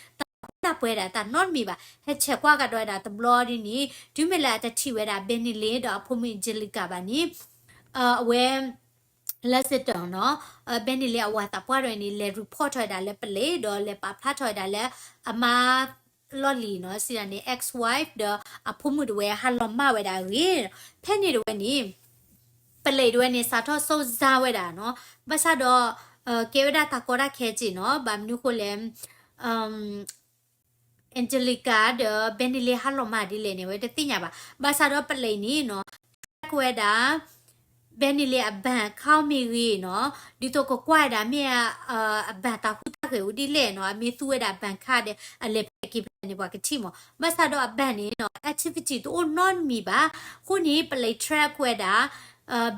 တၢ်ပှဲၤဒၣ်တၢ်နီတမံၤဘၣ် ဟဲဆဲးကွၢ်ကဒီးဝဲဒၣ်တဘျီဒ်န့ၣ် တုၤမ့ၢ်လၢအတထံၣ်ဝဲဒၣ်ဘဲနလ့ဒီးအဖိမုၣ် Angelica ဘၣ်န့ၣ် အဝဲ လၢစ့ၣ်တၢၣ်နီၤ ဘဲနလ့အဝၤသးပှၢ်တဝဲန့ၣ် လဲၤ report ထီၣ်ဝဲဒၣ်လၢပလံး ဒီးလဲၤပာ်ဖျါထီၣ်ဝဲဒၣ်လၢအမါလီၢ်လံၤနီၤ စံးဒ်န့ၣ် ex-wife ဒီးအဖိမုၣ်တဝဲဟးလီၤမၢ်ဝဲဒၣ်အဂ့ၢ် ဖဲန့ၣ်တဝဲန့ၣ် ပလံးတဝဲန့ၣ် စးထီၣ်စိၢ်စါဝဲဒၣ်နီၤ ဘၣ်ဆၣ်ဒီး ကဲဝဲဒၣ်တၢ်ကီတၢ်ခဲက့နီၤ ဘၣ်မနုၤဃိလဲၣ် Angelica ဒီးဘဲနလ့ဟးလီၤမၢ်ဒ်လဲၣ်န့ၣ် အဝဲတသ့ၣ်ညါဘၣ်. ဘၣ်ဆၣ်ဒီးပလံးန့ၣ်နီၤ track ဝဲဒၣ် ဘဲနလ့အ bank account မ့ၢ်ဂ့ၤနီၤ ဒ်သိးကကွၢ်ဝဲဒၣ်မ့ၢ် အ bank တၢ်ဟူးတၢ်ဂဲၤအိၣ်ဒ်လဲၣ်နီၤ အမ့ၢ်သူဝဲဒၣ် bank card ဒီး အလဲၤဖဲက့ၤဖဲန့ၣ် ပှၤကထံၣ်မး. ဘၣ်ဆၣ်ဒီးအ bank န့ၣ်နီၤ activity တအိၣ်နီတမံၤဘၣ်. အဃိန့ၣ် ပလံး track ဝဲဒၣ်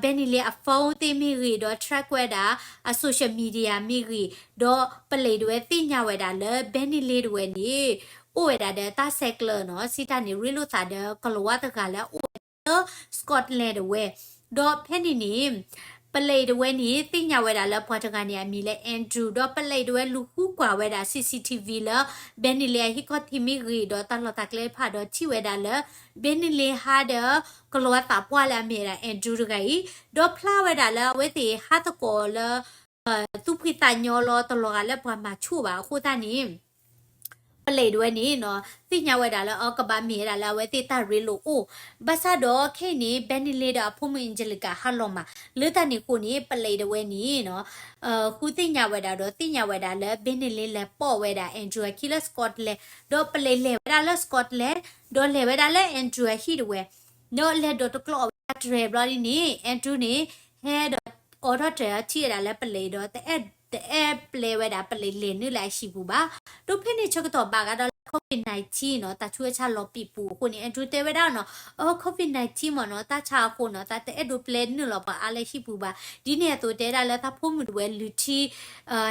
ဘဲနလ့အ phone သ့ၣ်မ့ၢ်ဂ့ၤ ဒီး track ဝဲဒၣ် အ social media မ့ၢ်ဂ့ၤ, ဒီးပလံးတဝဲသ့ၣ်ညါဝဲဒၣ်လၢ ဘဲနလ့တဝဲန့ၣ် အိၣ်ဝဲဒၣ်ဒီးတၢ်ဆဲးကျၢနီၤ, စံးတၢ်န့ၣ် ရ့လိာ်သးဒီးကလံးဝါတဂၤလၢအအိၣ်ဝဲဒၣ်လၢ Scotland တဝဲ, ဒီးဖဲန့ၣ်န့ၣ် ပလံးတဝဲန့ၣ် သ့ၣ်ညါဝဲဒၣ်လၢပှၤတဂၤန့ၣ် အမံၤလၢ Andrew ဒီးပလံးတဝဲလူၤဃုကွၢ်ဝဲဒၣ် C C T V လၢ ဘဲနလ့အဟံၣ်ခီၣ်ထံးမ့ၢ်ဂ့ၤ ဒီးတၢ်လီၢ်တၢ်ကျဲတဖၣ်ဒီးထံၣ်ဝဲဒၣ်လၢ ဘဲနလ့ဟးဒီး ကလံးဝါသးပှၢ်လၢအမ့ၢ်ဝဲဒၣ် Andrew တဂၤအံၤ, ဒီးဖျါဝဲဒၣ်လၢအဝဲသ့ၣ်ဟးသကိးလၢ သူၣ်ဖှံသးညီလီၤ တလီၤဂာ်လၢပှၤမၤဆူၣ်ဘၣ်အဃိသတးန့ၣ် ပလံးတဝဲန့ၣ်နီၤ သ့ၣ်ညါဝဲဒၣ်လၢအကဘၣ်မ့ၢ်ဝဲဒၣ်လၢအဝဲသ့ၣ်တၢ်ရ့လိာ်အိၣ်, ဘၣ်ဆၣ်ဒီးခဲအံၤန့ၣ် ဘဲနလ့ဒီးအဖိမုၣ် Angelica ဟးလီၤမး, လၢတၢ်န့ၣ်အဃိန့ၣ် ပလံးတဝဲန့ၣ်နီၤ ဃုသ့ၣ်ညါဝဲဒၣ်ဒီးသ့ၣ်ညါဝဲဒၣ်လၢ ဘဲနလ့လဲၤပိာ်ဝဲဒၣ် Andrew အခံလၢ Scotland, ဒီးပလံးလဲၤဝဲဒၣ်လၢ Scotland, ဒီးလဲၤဝဲဒၣ်လၢ Andrew အဟံၣ်တဝဲ, ဒီးလဲၤဒိးတကျိးဝဲဒၣ်တြဲၤဘျီဒ်န့ၣ် Andrew န့ၣ် ဟဲဒီးအိးထီၣ်တြဲၤအီၤထံၣ်ဝဲဒၣ်လၢပလံးဒီး တအဲၣ်ပျဲဝဲဒၣ်ပလံးလဲၤနုာ်လၢအဟံၣ်ပူၤဘၣ်. ဒီးဖဲန့ၣ်ဆၢကတီၢ်ဘၣ်ဃးဒီးလၢ COVID nineteen နီၤ တၢ်ဆူးတၢ်ဆါလီၤပံာ်ပူၤအဃိန့ၣ် Andrew တဲဝဲဒၣ်နီၤ အၢ COVID nineteen မ့ၢ်နီၤ တၢ်ဆါအဃိနီၤ တၢ်တအဲၣ်ဒိးပျဲနုာ်လီၤပှၤအါလၢဟံၣ်ပူၤဘၣ်. ဒ်န့ၣ်အသိးတဲဒၣ်လၢတၢ်ဖိမုၣ်တဝဲလုၢ်ထံ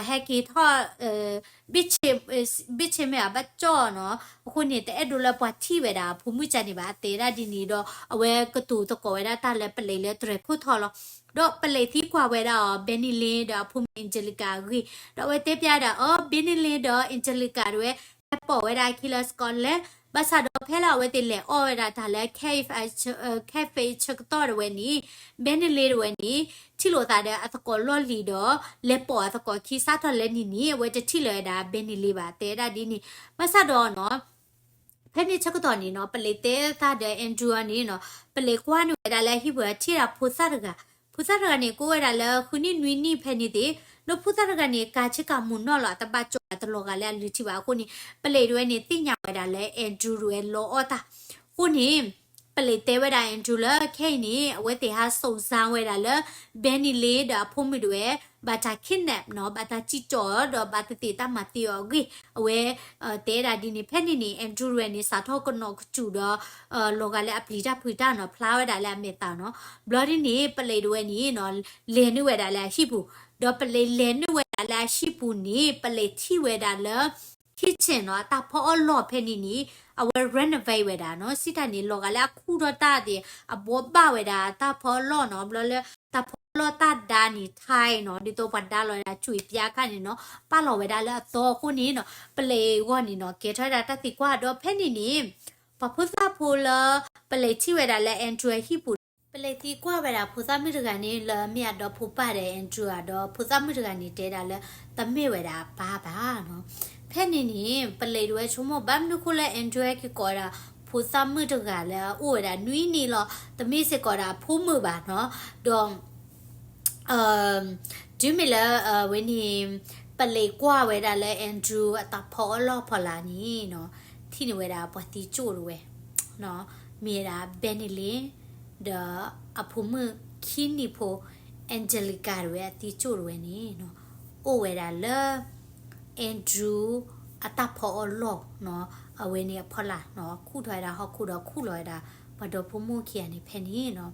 ဟဲက့ၤထီၣ် ဘ့ၣ်ဆ့မ့ၢ်အဘၣ်ကၠီၣ်နီၤ အဃိန့ၣ် တအဲၣ်ဒိးလၢပှၤထံၣ်ဝဲဒၣ်အဖိမုၣ်ကန့ၣ်ဘၣ် အတဲဒၣ်ဒ်န့ၣ်ဒီး အဝဲကတိၤသကိးဝဲဒၣ်တၢ်လၢပလံးလၢတြဲၤခိၣ်ထီၣ်လီၤ. ဒီးပလံးသံကွၢ်ဝဲဒၣ်အီၤ ဘဲနလ့ဒီးအဖိမုၣ် Angelica အဂ့ၢ်, ဒီးအဝဲတဲပျဲဒၣ်အီၤ ဘဲနလ့ဒီး Angelica တဝဲ ဟဲပိာ်ဝဲဒၣ်အခံလၢ Scotland, ဘၣ်ဆၣ်ဒီးဖဲလၢအဝဲသ့ၣ်လဲၤအီၣ်ဝဲဒၣ်တၢ်လၢ cafe ဆၢကတီၢ်တဝဲန့ၣ် ဘဲနလ့တဝဲန့ၣ် ထံၣ်လိာ်သးဒီးအသကိးလီၢ်လံၤဒီး လဲၤပိာ်အသကိးခံ စးထီၣ်လၢနံၤန့ၣ် အဝဲတထံၣ်လၢၤဝဲဒၣ်ဘဲနလ့ဘၣ် တဲဒၣ်ဒ်န့ၣ်. ဘၣ်ဆၣ်ဒီးနီၤ ဖဲန့ၣ်ဆၢကတီၢ်န့ၣ်နီၤ ပလံးတဲသးဒီး Andrew အီၤန့ၣ်နီၤ ပလံးကွၢ်နုာ်ဝဲဒၣ်လၢအဟံၣ်ပူၤထံၣ်ဒၣ်ဖိသၣ်တဂၤ, ဖိသၣ်တဂၤန့ၣ် ကအိၣ်ဝဲဒၣ်လၢဃုနံၣ်နွံနံၣ်ဖဲန့ၣ်သ့ၣ်, ဒီးဖိသၣ်တဂၤန့ၣ် ကၤဆ့ကၤမူၤနီၣ်လီၤ အတဘၣ်ကၠီၣ်အတလီၤဂာ်လၢအလုၢ်ထံဘၣ်အဃိန့ၣ် ပလံးတဝဲန့ၣ် သ့ၣ်ညါဝဲဒၣ်လၢ Andrew တဝဲလီအီၣ်တၢ်, အဃိန့ၣ် ပလံးတဲဝဲဒၣ် Andrew လၢခဲအံၤန့ၣ် အဝဲသ့ၣ်ဟးစိာ်စၢ်ဝဲဒၣ်လၢ ဘဲနလ့ဒီးအဖိမုၣ်တဝဲ ဘၣ်တၢ် kidnap နီၤ ဘၣ်တၢ်စံၣ်ကၠီၣ်အီၤဒီးဘၣ်သ့ၣ်သ့ၣ်တၢ်မၤသံအီၤအဂ့ၢ် အဝဲ တဲဒၣ်ဒ်န့ၣ် ဖဲန့ၣ်န့ၣ် Andrew တဝဲန့ၣ် စးထီၣ်ကနိးကစူၣ်ဒီး လီၤဂာ်လၢအပျံၤတၢ်ဖုးတၢ်နီၤ ဖျါဝဲဒၣ်လၢအမဲာ်သးနီၤ, ဘျီဒ်န့ၣ် ပလံးတဝဲန့ၣ်နီၤ လဲၤနုာ်ဝဲဒၣ်လၢအဟံၣ်ပူၤ, ဒီးပလံးလဲၤနုာ်ဝဲဒၣ်လၢအဟံၣ်ပူၤန့ၣ် ပလံးထံၣ်ဝဲဒၣ်လၢ kitchen နီၤ အတၢ်ဖီအီၣ်လီၢ်ဖဲန့ၣ်န့ၣ် အဝဲ renovate ဝဲဒၣ်နီၤ စံးတၢ်န့ၣ် လီၤဂာ်လၢအခူၣ်ထီၣ်တၢ်သ့ၣ် အဘှီဘၣ်ဝဲဒၣ်တၢ်ဖီအီၣ်လီၢ်နီၤ ဘျီလၢ တၢ်ဖီအီၣ်လီၢ်တၢ်ဒါန့ၣ် tile နီၤ ဒ်သိးပှၤဒါလီၤဝဲဒၣ် ကွံာ်ပျါခါန့ၣ်နီၤ ပာ်လီၤဝဲဒၣ်လၢအသီအဃိန့ၣ်နီၤ ပလံးဂီၢ်န့ၣ်နီၤ ကဲထီၣ်ဝဲဒၣ်တၢ်သံကွၢ်ဒီးဖဲန့ၣ်န့ၣ် ပှၤဖိသၣ်ဖိလၢ ပလံးထံၣ်ဝဲဒၣ်လၢ Andrew အဟံၣ်ပူၤန့ၣ် ပလံးသံကွၢ်ဝဲဒၣ်ဖိသၣ်မုၣ်တဂၤန့ၣ် လၢမ့ၢ်အဒီဖိပၢ်ဒီး Andrew ဧါ, ဒီးဖိသၣ်မုၣ်တဂၤန့ၣ် တဲဒၣ်လၢ တမ့ၢ်ဝဲဒၣ်အပၢ်ဘၣ်နီၤ. ဖဲန့ၣ်န့ၣ် ပလံးတဝဲဆိကမိၣ် ဘၣ်မနုၤဃိလၢ Andrew ဟဲက့ၤကိးဝဲဒၣ် ဖိသၣ်မုၣ်တဂၤလၢအအိၣ်ဝဲဒၣ်နွံနံၣ်လီၤ, တမ့ၢ်စ့ၢ်ကီးဒၣ်အဖိမုၣ်ဘၣ်နီၤ. ဒီး တုၤမ့ၢ်လၢ အဝဲန့ၣ် ပလံးကွၢ်ဝဲဒၣ်လၢ Andrew အတၢ်ဖီအီၣ်လီၢ်ဖီလာ်န့ၣ်နီၤ, ထံၣ်န့ၢ်ဝဲဒၣ်ပှၤသံကၠိၣ်တဝဲ, မ့ၢ်ဝဲဒၣ် Benny Lin ဒီးအဖိမုၣ်ခံနံၣ်ဖိ Angelica တဝဲအသံကၠိၣ်တဝဲန့ၣ်နီၤ, အိၣ်ဝဲဒၣ်လၢ Andrew အတၢ်ဖီအီၣ်လီၢ်နီၤ, အဝဲန့ၣ်အဖီလာ်နီၤ, ခူၣ်ထီၣ်ဝဲဒၣ်ဟီၣ်ခိၣ်ဒီးခူၣ်လီၤဝဲဒၣ် ပှၤဒီဖိမိၢ်ခံဂၤန့ၣ်ဖဲန့ၣ်နီၤ.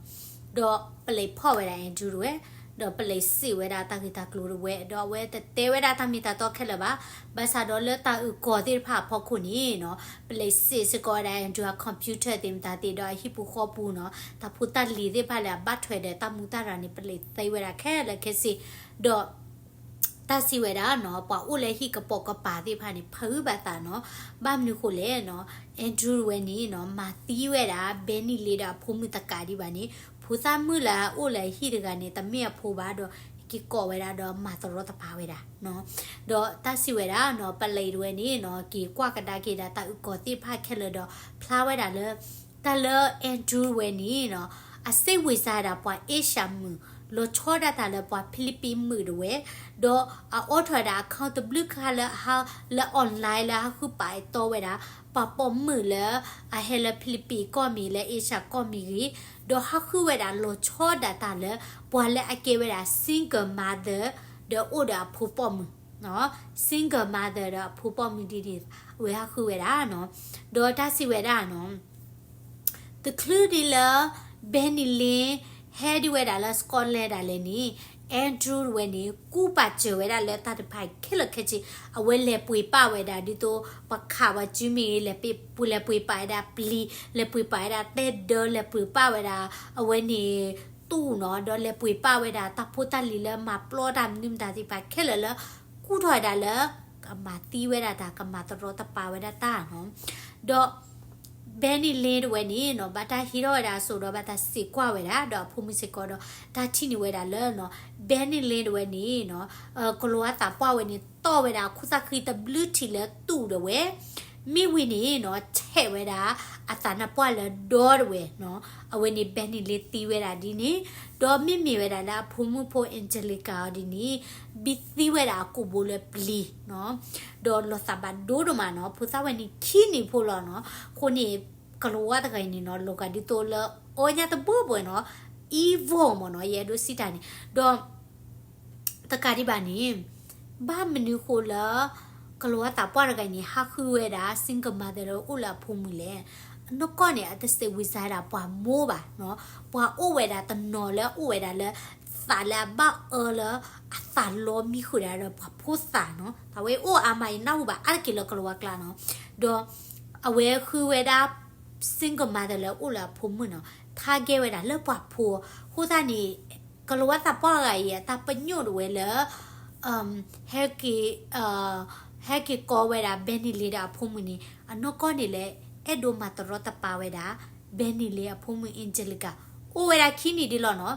ဒီးပလံးဖီၣ်ဝဲဒၣ် Andrew တဝဲ, ဒီးပလံးစံးဝဲဒၣ်တၢ်ဂ့ၢ်တၢ်ကျိၤတဝဲ, ဒီးအဝဲတတဲဝဲဒၣ်တၢ်မ့ၢ်တၢ်တီခဲလၢာ်ဘၣ်. ဘၣ်ဆၣ်ဒီးလၢတၢ်အုၣ်ကီၤသ့ၣ်တဖၣ်အဖီခိၣ်န့ၣ်နီၤ, ပလံးစံးစ့ၢ်ကီးဝဲဒၣ် Andrew အ computer သ့ၣ်မတၤသ့ၣ် ဒီးအဟံၣ်ပူၤဃီပူၤနီၤ, တၢ်ဖိတၢ်လံၤသ့ၣ်တဖၣ်လၢအဘၣ်ထွဲဒီးတၢ်မူတၢ်ရၤန့ၣ် ပလံးသ့ဝဲဒၣ်ခဲလၢာ်ခဲဆ့, ဒီး တၢ်စံးဝဲဒၣ်နီၤ, ပှၤအိၣ်လၢဟံၣ်ကပိာ်ကပၤသ့ၣ်တဖၣ်န့ၣ် ဖုးဘၣ်သးနီၤ. ဘၣ်မနုၤဃိလဲၣ်နီၤ, Andrew တဝဲန့ၣ်နီၤ, မၤသံဝဲဒၣ် Benny Lin ဒီးအဖိမုၣ်တကးဒံးဘၣ်န့ၣ်, ဖိသၣ်မုၣ်လၢအအိၣ်လၢအဟံၣ်တဂၤန့ၣ် တမ့ၢ်အဖိဘၣ်ဒီး က့ၤကိးဝဲဒၣ်ဒီးမၤတရီတပါဝဲဒၣ်နီၤ. ဒီးတၢ်စံးဝဲဒၣ်နီၤ, ပလံးတဝဲန့ၣ်နီၤ, က့ၤကွၢ်ကဒါက့ၤဒၣ်တၢ်အုၣ်ကီၤသ့ၣ်တဖၣ်ခဲလၢာ်ဒီး ဖျါဝဲဒၣ်လၢ တၢ်လၢ Andrew တဝဲန့ၣ်နီၤ, အစ့ဝံစါဒၣ်ပှၤ Asia မုၣ်, လီၤဆီဒၣ်တၢ်လၢပှၤ Philippine မုၣ်တဝဲ, ဒီးအအိးထီၣ်ဝဲဒၣ် account တဘျုးခါလၢ လၢ online လၢဟးဃုပာ်အဲၣ်တီဝဲဒၣ် ပှၤပိာ်မုၣ်လၢ အဟဲလၢ Philippine ကီၢ်မံၤ လၢ Asia ကီၢ်မံၤဂ့ၤ, ဒီးဟးဃုဝဲဒၣ်လီၤဆီဒၣ်တၢ်လၢ ပှၤလၢအကဲဝဲဒၣ် single mother ဒီးအိၣ်ဒီးအဖိပိာ်မုၣ် single mother ဒီးအဖိပိာ်မုၣ်ဒ်န့ၣ် အဝဲဟးဃုဝဲဒၣ်နီၤ. ဒီးတၢ်စံးဝဲဒၣ်နီၤ, တချုးဒ်လၢ Benny Lin ဟဲဒံးဝဲဒၣ်လၢ Scotland ဒၣ်လဲာ်န့ၣ်, Andrew တဝဲန့ၣ် ကူပာ်စၢၤဝဲဒၣ်လၢတၢ်တဖၣ်ခဲလၢာ်ခဲဆ့, အဝဲလဲၤပှ့ၤပာ်ဝဲဒၣ်ဒ်သိး ပှၤခးဝဲစုမ့ၢ်ဂ့ၤ, လဲၤပှ့ၤပာ်ဝဲဒၣ်ပျံၤ, လဲၤပှ့ၤပာ်ဝဲဒၣ်တဲဒၢ, လဲၤပှ့ၤပာ်ဝဲဒၣ် အဝဲန့ၣ် တူၢ်နီၤ, ဒီးလဲၤပှ့ၤပာ်ဝဲဒၣ်တၢ်ဖိတၢ်လံၤလၢမၤပျီတၢ် မနုၤမတၤသ့ၣ်တဖၣ်ခဲလၢာ်လၢ ကူၣ်ထီၣ်ဝဲဒၣ်လၢ ကမၤသံဝဲဒၣ်တၢ်, ကမၤတရီတပါဝဲဒၣ်တၢ်နီၤ. ဒီး Benny Lin တဝဲန့ၣ်နီၤ, ဘၣ်တၢ်ဟံးထီၣ်ဝဲဒၣ်အစိၤဒီး ဘၣ်တၢ်စံးကွၢ်ဝဲဒၣ် ဒီးအဖိမုၣ်စ့ၢ်ကီးဒီး တၢ်ထံၣ်န့ၢ်ဝဲဒၣ်လၢနီၤ, Benny Lin တဝဲန့ၣ်နီၤ, ကလီၤဝါသးပှၢ်ဝဲန့ၣ် တီၢ်ဝဲဒၣ်အခိၣ်သၣ်ဃံတဘျုးထံးလၢတူၢ်တဝဲ, မ့ၢ်ဝံၤန့ၣ်နီၤ, ဆဲးဝဲဒၣ်အသးနါပှၢ်လၢဒီတဝဲနီၤ, အဝဲန့ၣ် Benny Lin သံဝဲဒၣ်ဒ်န့ၣ်, ဒီးမ့မ့ၢ်ဝဲဒၣ်လၢအဖိမုၣ်ဖိ Angelica အီၤဒ်န့ၣ် ဘံသံဝဲဒၣ်အကိာ်ဘိလၢပျံၤနီၤ, ဒီးလီၤသးဘၣ်ဒိဒိၣ်မးနီၤ, ဖိသၣ်ဝဲန့ၣ်ခံနံၣ်ဖိလီၤနီၤ, အဃိန့ၣ် ကလီၤဝါတဂၤအံၤန့ၣ်နီၤ, လီၤဂာ်ဒ်သိးလၢ အီညါတဘိဘိနီၤ, evil မ့ၢ်နီၤ, ယအဲၣ်ဒိးစံးတၢ်န့ၣ်, ဒီး တကးဒံးဘၣ်န့ၣ် ဘၣ်မနုၤဃိလၢ ကလီၤဝါသးပှၢ်တဂၤန့ၣ် ဟးဃုဝဲဒၣ် single mother လၢအိၣ်လၢအဖိမုၣ်လဲၣ်. အနီၢ်ကီၢ်န့ၣ် အတစံးဝံစါဒၣ်ပှၤမိၢ်ဘၣ်နီၤ, ပှၤအိၣ်ဝဲဒၣ်တနီၤလၢအိၣ်ဝဲဒၣ်လၢ သးလၢအဘၣ်အၢလၢ အသးလီမံဃုာ်ဒၣ်ဒီးပှၤဖိသၣ်နီၤ, အဝဲအိၣ်အါမးအံၤ နၢ်ဟူဘၣ်အါတက့ၢ်လၢကလီၤဝါကျါနီၤ, ဒီး အဝဲဃုဝဲဒၣ် single mother လၢအိၣ်လၢအဖိမုၣ်နီၤ, target ဝဲဒၣ်လၢပှၤဖိ, အဃိသတးန့ၣ် ကလီၤဝါသးပှၢ်တဂၤအံၤ အတၢ်ပညိၣ်ဒၣ်ဝဲလၢ ဟဲက့ၤ ဟဲက့ၤကိးဝဲဒၣ် Benny Lin ဒီးအဖိမုၣ်န့ၣ် အနီၢ်ကီၢ်န့ၣ်လဲၣ် အဲၣ်ဒိးမၤတရီတပါဝဲဒၣ် Benny Lin အဖိမုၣ် Angelica အိၣ်ဝဲဒၣ်ခံနံၣ်ဒ်လီၤနီၤ,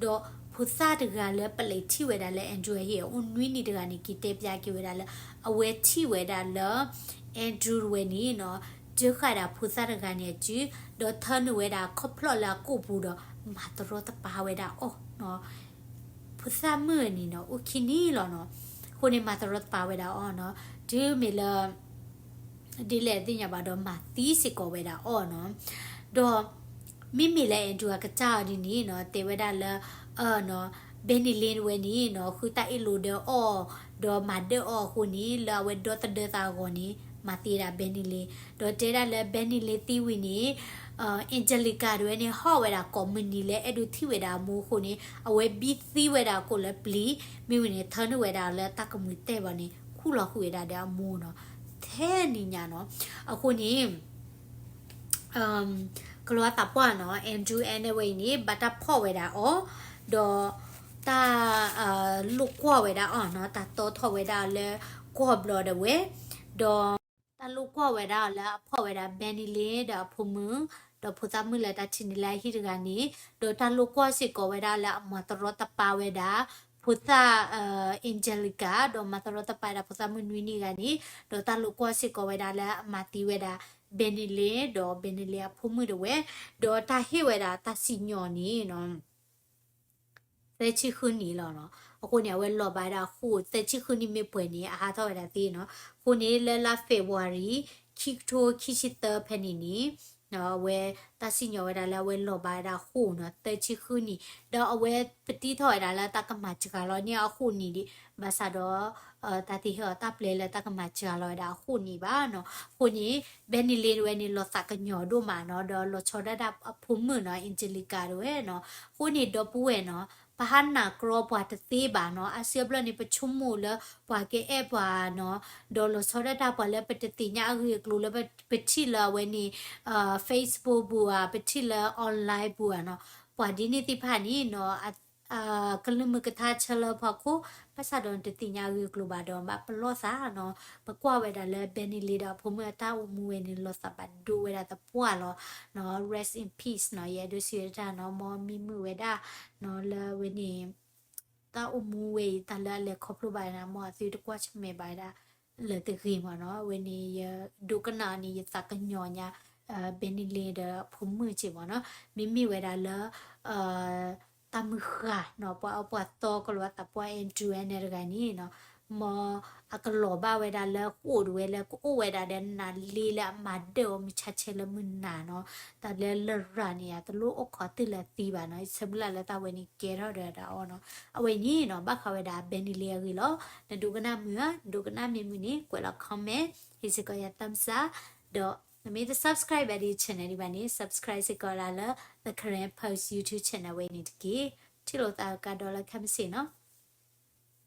ဒီးဖိသၣ်တဂၤလၢပလံးထံၣ်ဝဲဒၣ်လၢ Andrew အဟံၣ်အအိၣ်နွံနံၣ်တဂၤန့ၣ် က့ၤတဲပျးက့ၤဝဲဒၣ်လၢ အဝဲထံၣ်ဝဲဒၣ်လၢ Andrew တဝဲန့ၣ်နီၤ, ဒၢဃာ်ဒၣ်ဖိသၣ်တဂၤန့ၣ်အစု, ဒီးထၢနုာ်ဝဲဒၣ်ခီၣ်ဖျီၣ်လၢအကိာ်ပူၤဒီး မၤတရီတပါဝဲဒၣ်အီၤနီၤ, ဖိသၣ်မုၣ်န့ၣ်နီၤ အိၣ်ခံနံၣ်လီၤနီၤ, အဃိန့ၣ်မၤတရီတပါဝဲဒၣ်အီၤနီၤ, တုၤမ့ၢ်လၢ ဒ်လဲၣ်သ့ၣ်ညါဘၣ်ဒီးမၤသံစ့ၢ်ကီးဝဲဒၣ်အီၤနီၤ, ဒီး မ့မ့ၢ်လၢ Andrew အကစၢ်အီၤဒ်န့ၣ်နီၤ တဲဝဲဒၣ်လၢ Benny Lin တဝဲန့ၣ်နီၤ ဃုတၢ်အ့ၣ်လိာ်ဒီးအီၤ, ဒီးမၤဒၢအီၤအဃိန့ၣ် လၢအဝဲဒီသဒၢသးအဂီၢ်န့ၣ် မၤသံဝဲဒၣ် Benny Lin, ဒီးတဲဒၣ်လၢ Benny Lin သံဝံၤန့ၣ် Angelica တဝဲန့ၣ် ဟီၣ်ဝဲဒၣ်ကိးမုၢ်နံၤလၢအဲၣ်ဒိးထံၣ်ဝဲဒၣ်အမိၢ်အဃိန့ၣ် အဝဲဘံသံဝဲဒၣ်အကိာ်လၢပျံၤ, မ့ၢ်ဝံၤန့ၣ် ထၢနုာ်ဝဲဒၣ်လၢတၢ်ကမှံၤတဲာ်ဘၣ်န့ၣ် ခူၣ်လီၤဃုာ်ဝဲဒၣ်ဒီးအမိၢ်နီၤ, ထဲန့ၣ်ညါနီၤ, အဃိန့ၣ် ကလီၤဝါသးပှၢ်နီၤ Andrew အဲၣ်ဝဲအံၤန့ၣ် ဘၣ်တၢ်ဖီၣ်ဝဲဒၣ်အီၤ, ဒီး တၢ် လိာ်ကွီၢ်ဝဲဒၣ်အီၤနီၤ, တၢ်တီထီၣ်ဝဲဒၣ်လၢ ကွီၢ်ဘျီဒၣ်ဝဲ, ဒီး တၢ်လိာ်ကွီၢ်ဝဲဒၣ်အီၤလၢအဖီၣ်ဝဲဒၣ် Benny Lin ဒီးအဖိမုၣ် ဒီးဖိသၣ်မုၣ်လၢတၢ်ထံၣ်န့ၢ်လၢအဟံၣ်တဂၤန့ၣ် ဒီးတၢ်လိာ်ကွၢ်စ့ၢ်ကီးဝဲဒၣ်လၢအမၤတရီတပါဝဲဒၣ် ဖိသၣ် Angelica ဒီးမၤတရီတပါဝဲဒၣ်ဖိသၣ်မုၣ်နွံနံၣ်ဂၤန့ၣ် ဒီးတၢ်လိာ်ကွၢ်စ့ၢ်ကီးဝဲဒၣ်လၢအမၤသံဝဲဒၣ် Benny Lin ဒီး Benny Lin အဖိမုၣ်တဝဲ ဒီးတၢ်ဟ့ၣ်ဝဲဒၣ်တၢ်စံၣ်ညီၣ်န့ၣ် သၢဆံဃုနံၣ်လီၤနီၤ. အဃိန့ၣ် အဝဲလီၤဘၣ်ဝဲဒၣ်အဃိ သၢဆံဃုနံၣ်မ့ၢ်ပှဲၤန့ၣ် အဟးထီၣ်ဝဲဒၣ်သ့နီၤ. အဃိန့ၣ် လၢလါ February ခံကထိခံဆံသၢဖဲန့ၣ်န့ၣ် အဝဲတၢ်စံၣ်ညီၣ်ဝဲဒၣ်လၢအဝဲလီၤဘၣ်ဝဲဒၣ်အဃိနီၤ သၢဆံဃုနံၣ် ဒီးအဝဲပတံထီၣ်ဝဲဒၣ်လၢတၢ်ကမၤစှၤလီၤန့ၢ်အဃိနံၣ်ဒံး ဘၣ်ဆၣ်ဒီး တၢ်သ့ဟ့ၣ်အီၤတၢ်ပျဲလၢတၢ်ကမၤစှၤလီၤဝဲဒၣ်အဃိနံၣ်ဘၣ်နီၤ. အဃိန့ၣ် Benny Lin တဝဲန့ၣ် လီၤသးကညီၤဒိၣ်မးနီၤ ဒီးလီၤဆီဒၣ်တၢ်အဖိမုၣ်နီၤ Angelica တဝဲနီၤ. အဃိန့ၣ် ဒီပုၢ်ဝဲၢ်နီၤ ပဟးနၢ်ကြီပှၤတသ့ဘၣ်နီၤ. အါစုအါဘျီန့ၣ် ပဆိကမိၣ်လၢပှၤကအဲၣ်ပှၤနီၤ ဒီးလီၤဆီဒၣ်တၢ်ပှၤလၢပတသ့ၣ်ညါအဂ့ၢ်အကျိၤလၢပထံၣ်လၢအဝဲန့ၣ် Facebook ပူၤဧါ ပထံၣ်လၢ online ပူၤဧါနီၤ. ပှၤဒ်န့ၣ်သ့ၣ်တဖၣ်န့ၣ်နီၤ ကလုၢ်မုာ်ကထါဆၢလၢဖီခိၣ် ဘၣ်ဆၣ်ဒီးတသ့ၣ်ညါအဂ့ၢ်အကျိၤဘၣ်ဒီး ဘၣ်ပလီၢ်သးနီၤ. ပကွၢ်ဝဲဒၣ်လၢ Benny Lin ဒီးအဖိမုၣ်အတၢ်အိၣ်မူဝဲန့ၣ် လီၤသးဘၣ်ဒိဝဲဒၣ်သပှၢ်လီၤနီၤ. Rest in peace နီၤ. ယအဲၣ်ဒိးစံးဝဲတၢ်နီၤ မ်မံမုာ်ဝဲဒၣ်နီၤ လၢအဝဲန့ၣ် တၢ်အိၣ်မူဝဲအံၤ တၢ်လၢအလဲၤခီဖျိဘၣ်ဝဲဒၣ် မ်အသုတကွၢ်ဆၢၣ်မဲာ်ဘၣ်ဝဲဒၣ်လၢတဂ့ၤမးနီၤ. အဝဲန့ၣ် ယဒိကနၣ်န့ၣ် ယသးကညီၤညါ Benny Lin ဒီးအဖိမုၣ်က့မးနီၤ. မ့မ့ၢ်ဝဲဒၣ်လၢ တၢ်မုၢ်ဃၢ်နီၤ ပှၤအၢပှၤသီကလီၤသးပှၢ် Andrew Yang တဂၤန့ၣ်နီၤ မ်အကလီၤဘၣ်ဝဲဒၣ်လၢဃိာ်တဝဲလၢကအိၣ်ဝဲဒၣ်ဒီးနးလ့လၢအမၤဒၢၣ်အီၤမုၢ်ဆါဆဲးလၢမုၢ်နၤနီၤ. တၢ်လၢလရာ်န့ၣ် တလိၣ်အိၣ်ခိးတုၤလၢသံဘၣ်နီၤ. ယဆၢမုၢ်လၢ်လၢတၢ်ဝဲန့ၣ်ကဲထီၣ်ဒီးတၢ်အီၤနီၤ. အဝဲန့ၣ်နီၤ ဘၣ်ဃးဝဲဒၣ် Benny Lin အဂ့ၢ်လီၤ. နဒိကနၣ်မုာ်ဧါ, နဒိကနၣ်မ့ၢ်မုာ်န့ၣ် ကွဲးလီၤ comment, ဟ့ၣ်စ့ၢ်ကီးယၤ thumbs up, ဒီးနမ့ၢ်တ subscribe ဘၣ်ဒ် channel ဒံးဘၣ်န့ၣ် subscribe စ့ၢ်ကီးဒၣ်လၢ The Karen Post YouTube channel ဝဲန့ၣ်တက့ၢ်. ထံၣ်လိာ်သးကဒီးလၢခဲမုၢ်ဆ့ၣ်နီၤ.